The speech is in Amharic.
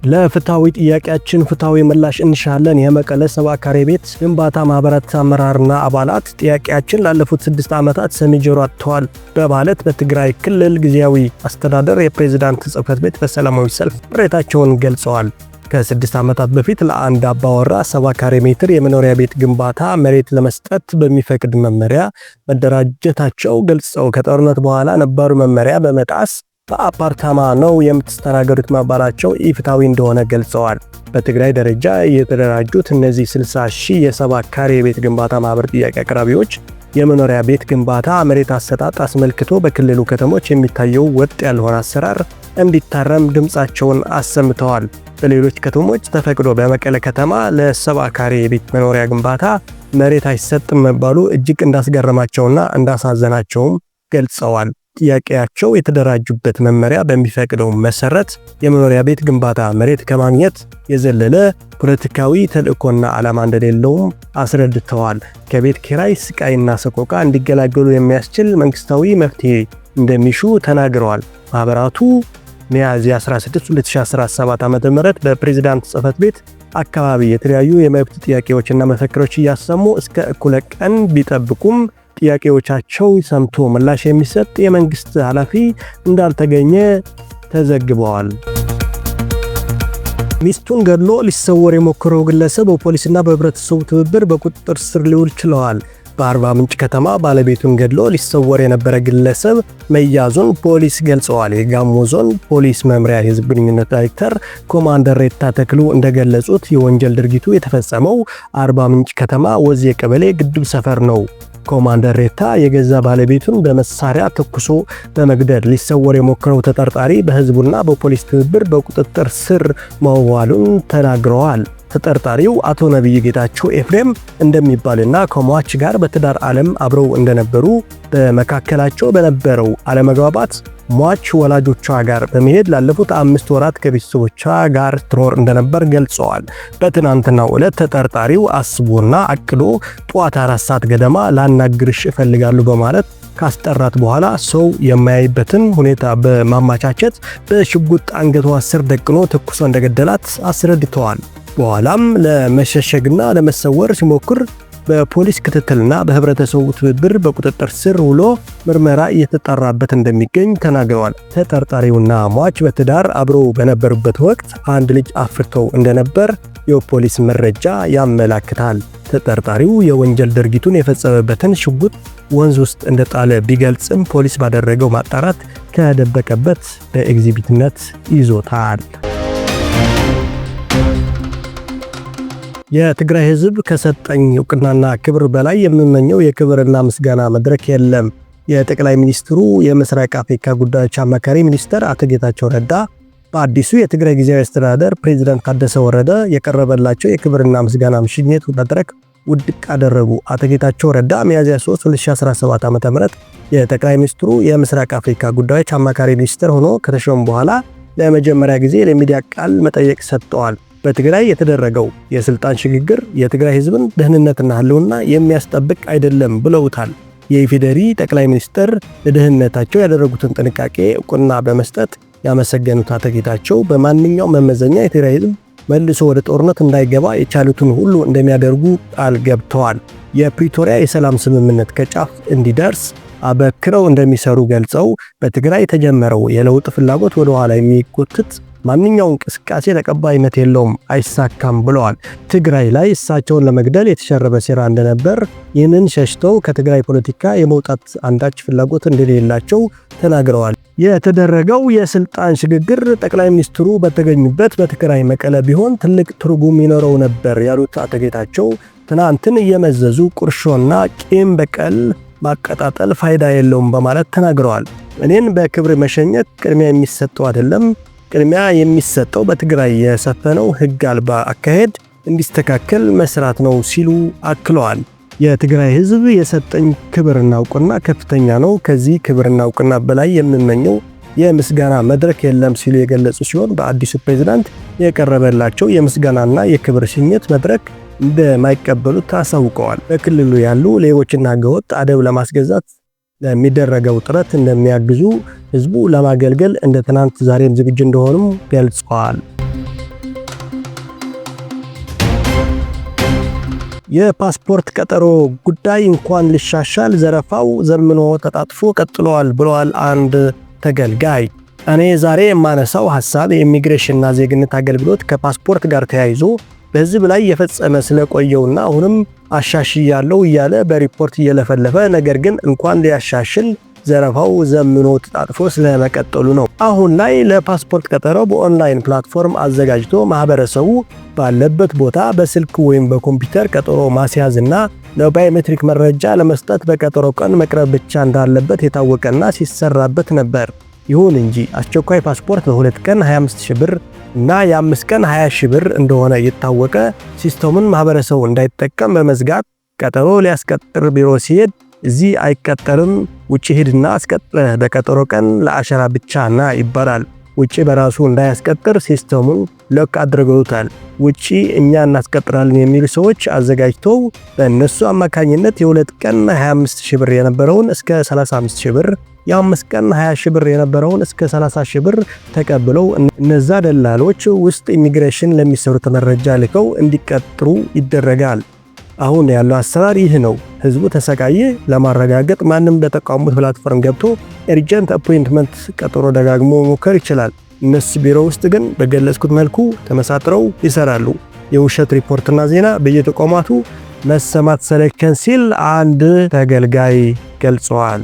ለፍትሃዊ ጥያቄያችን ፍትሃዊ ምላሽ እንሻለን። የመቀለ 70 ካሬ ቤት ግንባታ ማህበራት አመራርና አባላት ጥያቄያችን ላለፉት 6 ዓመታት ሰሚ ጆሮ አጥተዋል በማለት በትግራይ ክልል ጊዜያዊ አስተዳደር የፕሬዝዳንት ጽሕፈት ቤት በሰላማዊ ሰልፍ ቅሬታቸውን ገልጸዋል። ከ6 ዓመታት በፊት ለአንድ አባወራ 70 ካሬ ሜትር የመኖሪያ ቤት ግንባታ መሬት ለመስጠት በሚፈቅድ መመሪያ መደራጀታቸው ገልጸው፣ ከጦርነት በኋላ ነባሩ መመሪያ በመጣስ በአፓርታማ ነው የምትስተናገዱት መባላቸው ኢፍትሐዊ እንደሆነ ገልጸዋል። በትግራይ ደረጃ የተደራጁት እነዚህ 60 ሺህ የ70 ካሬ ቤት ግንባታ ማህበር ጥያቄ አቅራቢዎች የመኖሪያ ቤት ግንባታ መሬት አሰጣጥ አስመልክቶ በክልሉ ከተሞች የሚታየው ወጥ ያልሆነ አሰራር እንዲታረም ድምፃቸውን አሰምተዋል። በሌሎች ከተሞች ተፈቅዶ በመቀለ ከተማ ለ70 ካሬ የቤት መኖሪያ ግንባታ መሬት አይሰጥም መባሉ እጅግ እንዳስገረማቸውና እንዳሳዘናቸውም ገልጸዋል። ጥያቄያቸው የተደራጁበት መመሪያ በሚፈቅደው መሰረት የመኖሪያ ቤት ግንባታ መሬት ከማግኘት የዘለለ ፖለቲካዊ ተልዕኮና ዓላማ እንደሌለውም አስረድተዋል። ከቤት ኪራይ ስቃይና ሰቆቃ እንዲገላገሉ የሚያስችል መንግስታዊ መፍትሄ እንደሚሹ ተናግረዋል። ማህበራቱ ሚያዝያ 16 2017 ዓ.ም በፕሬዝዳንት ጽሕፈት ቤት አካባቢ የተለያዩ የመብት ጥያቄዎችና መፈክሮች እያሰሙ እስከ እኩለ ቀን ቢጠብቁም ጥያቄዎቻቸው ሰምቶ ምላሽ የሚሰጥ የመንግስት ኃላፊ እንዳልተገኘ ተዘግበዋል። ሚስቱን ገድሎ ሊሰወር የሞከረው ግለሰብ በፖሊስና በህብረተሰቡ ትብብር በቁጥጥር ስር ሊውል ችለዋል። በአርባ ምንጭ ከተማ ባለቤቱን ገድሎ ሊሰወር የነበረ ግለሰብ መያዙን ፖሊስ ገልጸዋል። የጋሞ ዞን ፖሊስ መምሪያ የህዝብ ግንኙነት ዳይሬክተር ኮማንደር ሬታ ተክሉ እንደገለጹት የወንጀል ድርጊቱ የተፈጸመው አርባ ምንጭ ከተማ ወዜ ቀበሌ ግድብ ሰፈር ነው። ኮማንደር ሬታ የገዛ ባለቤቱን በመሳሪያ ተኩሶ በመግደል ሊሰወር የሞከረው ተጠርጣሪ በህዝቡና በፖሊስ ትብብር በቁጥጥር ስር መዋሉን ተናግረዋል። ተጠርጣሪው አቶ ነብይ ጌታቸው ኤፍሬም እንደሚባልና ከሟች ጋር በትዳር ዓለም አብረው እንደነበሩ፣ በመካከላቸው በነበረው አለመግባባት ሟች ወላጆቿ ጋር በመሄድ ላለፉት 5 ወራት ከቤተሰቦቿ ጋር ትኖር እንደነበር ገልጸዋል። በትናንትናው ዕለት ተጠርጣሪው አስቦና አቅዶ ጠዋት 4 ሰዓት ገደማ ላናግርሽ እፈልጋለሁ በማለት ካስጠራት በኋላ ሰው የማያይበትን ሁኔታ በማማቻቸት በሽጉጥ አንገቷ ስር ደቅኖ ተኩሶ እንደገደላት አስረድተዋል። በኋላም ለመሸሸግና ለመሰወር ሲሞክር በፖሊስ ክትትልና በህብረተሰቡ ትብብር በቁጥጥር ስር ውሎ ምርመራ እየተጣራበት እንደሚገኝ ተናግረዋል። ተጠርጣሪውና ሟች በትዳር አብረው በነበሩበት ወቅት አንድ ልጅ አፍርተው እንደነበር የፖሊስ መረጃ ያመላክታል። ተጠርጣሪው የወንጀል ድርጊቱን የፈጸመበትን ሽጉጥ ወንዝ ውስጥ እንደጣለ ቢገልጽም ፖሊስ ባደረገው ማጣራት ከደበቀበት በኤግዚቢትነት ይዞታል። የትግራይ ህዝብ ከሰጠኝ እውቅናና ክብር በላይ የምመኘው የክብርና ምስጋና መድረክ የለም። የጠቅላይ ሚኒስትሩ የምስራቅ አፍሪካ ጉዳዮች አማካሪ ሚኒስትር አቶ ጌታቸው ረዳ በአዲሱ የትግራይ ጊዜያዊ አስተዳደር ፕሬዝዳንት ታደሰ ወረደ የቀረበላቸው የክብርና ምስጋና ሽኝት መድረክ ውድቅ አደረጉ። አቶ ጌታቸው ረዳ ሚያዝያ 3 2017 ዓ.ም የጠቅላይ ሚኒስትሩ የምስራቅ አፍሪካ ጉዳዮች አማካሪ ሚኒስትር ሆኖ ከተሾሙ በኋላ ለመጀመሪያ ጊዜ ለሚዲያ ቃል መጠየቅ ሰጥተዋል። በትግራይ የተደረገው የስልጣን ሽግግር የትግራይ ህዝብን ደህንነትና ህልውና የሚያስጠብቅ አይደለም ብለውታል። የኢፌዴሪ ጠቅላይ ሚኒስትር ለደህንነታቸው ያደረጉትን ጥንቃቄ እውቅና በመስጠት ያመሰገኑት አቶ ጌታቸው በማንኛውም መመዘኛ የትግራይ ህዝብ መልሶ ወደ ጦርነት እንዳይገባ የቻሉትን ሁሉ እንደሚያደርጉ ቃል ገብተዋል። የፕሪቶሪያ የሰላም ስምምነት ከጫፍ እንዲደርስ አበክረው እንደሚሰሩ ገልጸው፣ በትግራይ የተጀመረው የለውጥ ፍላጎት ወደ ኋላ የሚጎትት ማንኛውም እንቅስቃሴ ተቀባይነት የለውም፣ አይሳካም ብለዋል። ትግራይ ላይ እሳቸውን ለመግደል የተሸረበ ሴራ እንደነበር፣ ይህንን ሸሽተው ከትግራይ ፖለቲካ የመውጣት አንዳች ፍላጎት እንደሌላቸው ተናግረዋል። የተደረገው የስልጣን ሽግግር ጠቅላይ ሚኒስትሩ በተገኙበት በትግራይ መቀለ ቢሆን ትልቅ ትርጉም ይኖረው ነበር ያሉት አቶ ጌታቸው ትናንትን እየመዘዙ ቁርሾና ቂም በቀል ማቀጣጠል ፋይዳ የለውም በማለት ተናግረዋል። እኔን በክብር መሸኘት ቅድሚያ የሚሰጠው አይደለም፣ ቅድሚያ የሚሰጠው በትግራይ የሰፈነው ሕግ አልባ አካሄድ እንዲስተካከል መስራት ነው ሲሉ አክለዋል። የትግራይ ሕዝብ የሰጠኝ ክብርና እውቅና ከፍተኛ ነው። ከዚህ ክብርና እውቅና በላይ የምመኘው የምስጋና መድረክ የለም ሲሉ የገለጹ ሲሆን፣ በአዲሱ ፕሬዝዳንት የቀረበላቸው የምስጋናና የክብር ሽኝት መድረክ እንደማይቀበሉት አሳውቀዋል። በክልሉ ያሉ ሌቦችና ህገወጥ አደብ ለማስገዛት ለሚደረገው ጥረት እንደሚያግዙ፣ ህዝቡ ለማገልገል እንደ ትናንት ዛሬም ዝግጁ እንደሆኑም ገልጸዋል። የፓስፖርት ቀጠሮ ጉዳይ እንኳን ሊሻሻል ዘረፋው ዘምኖ ተጣጥፎ ቀጥሏል ብለዋል አንድ ተገልጋይ። እኔ ዛሬ የማነሳው ሐሳብ የኢሚግሬሽንና ዜግነት አገልግሎት ከፓስፖርት ጋር ተያይዞ በሕዝብ ላይ የፈጸመ ስለቆየውና አሁንም አሻሽያለሁ እያለ በሪፖርት እየለፈለፈ፣ ነገር ግን እንኳን ሊያሻሽል ዘረፋው ዘምኖ ተጣጥፎ ስለመቀጠሉ ነው። አሁን ላይ ለፓስፖርት ቀጠሮ በ online platform አዘጋጅቶ ማህበረሰቡ ባለበት ቦታ በስልክ ወይም በኮምፒውተር ቀጠሮ ማስያዝና ለ biometric መረጃ ለመስጠት በቀጠሮ ቀን መቅረብ ብቻ እንዳለበት የታወቀና ሲሰራበት ነበር። ይሁን እንጂ አስቸኳይ ፓስፖርት በ2 ቀን 25,000 ብር እና የ5 ቀን 20,000 ብር እንደሆነ የታወቀ system ኡን ማህበረሰቡ እንዳይጠቀም በመዝጋት ቀጠሮ ሊያስቀጥር ቢሮ ሲሄድ እዚህ አይቀጠርም፣ ውጭ ሂድና አስቀጥረህ በቀጠሮ ቀን ለአሻራ ብቻ ና ይባላል። ውጭ በራሱ እንዳያስቀጥር system ኡን lock አድርገውታል። ውጪ እኛ እናስቀጥራለን የሚሉ ሰዎች አዘጋጅተው በእነሱ አማካኝነት የ2 ቀን 25,000 ብር የነበረውን እስከ 35,000 ብር፣ የ5 ቀን 20,000 ብር የነበረውን እስከ 30,000 ብር ተቀብለው እነዛ ደላሎች ውስጥ ኢሚግሬሽን ለሚሰሩት መረጃ ልከው እንዲቀጥሩ ይደረጋል። አሁን ያለው አሰራር ይህ ነው። ህዝቡ ተሰቃየ። ለማረጋገጥ ማንም በተቋሙ platform ገብቶ urgent appointment ቀጠሮ ደጋግሞ መሞከር ይችላል። እነሱ ቢሮ ውስጥ ግን በገለጽኩት መልኩ ተመሳጥረው ይሰራሉ። የውሸት ሪፖርትና ዜና በየተቋማቱ መሰማት ሰለቸን ሲል አንድ ተገልጋይ ገልጸዋል።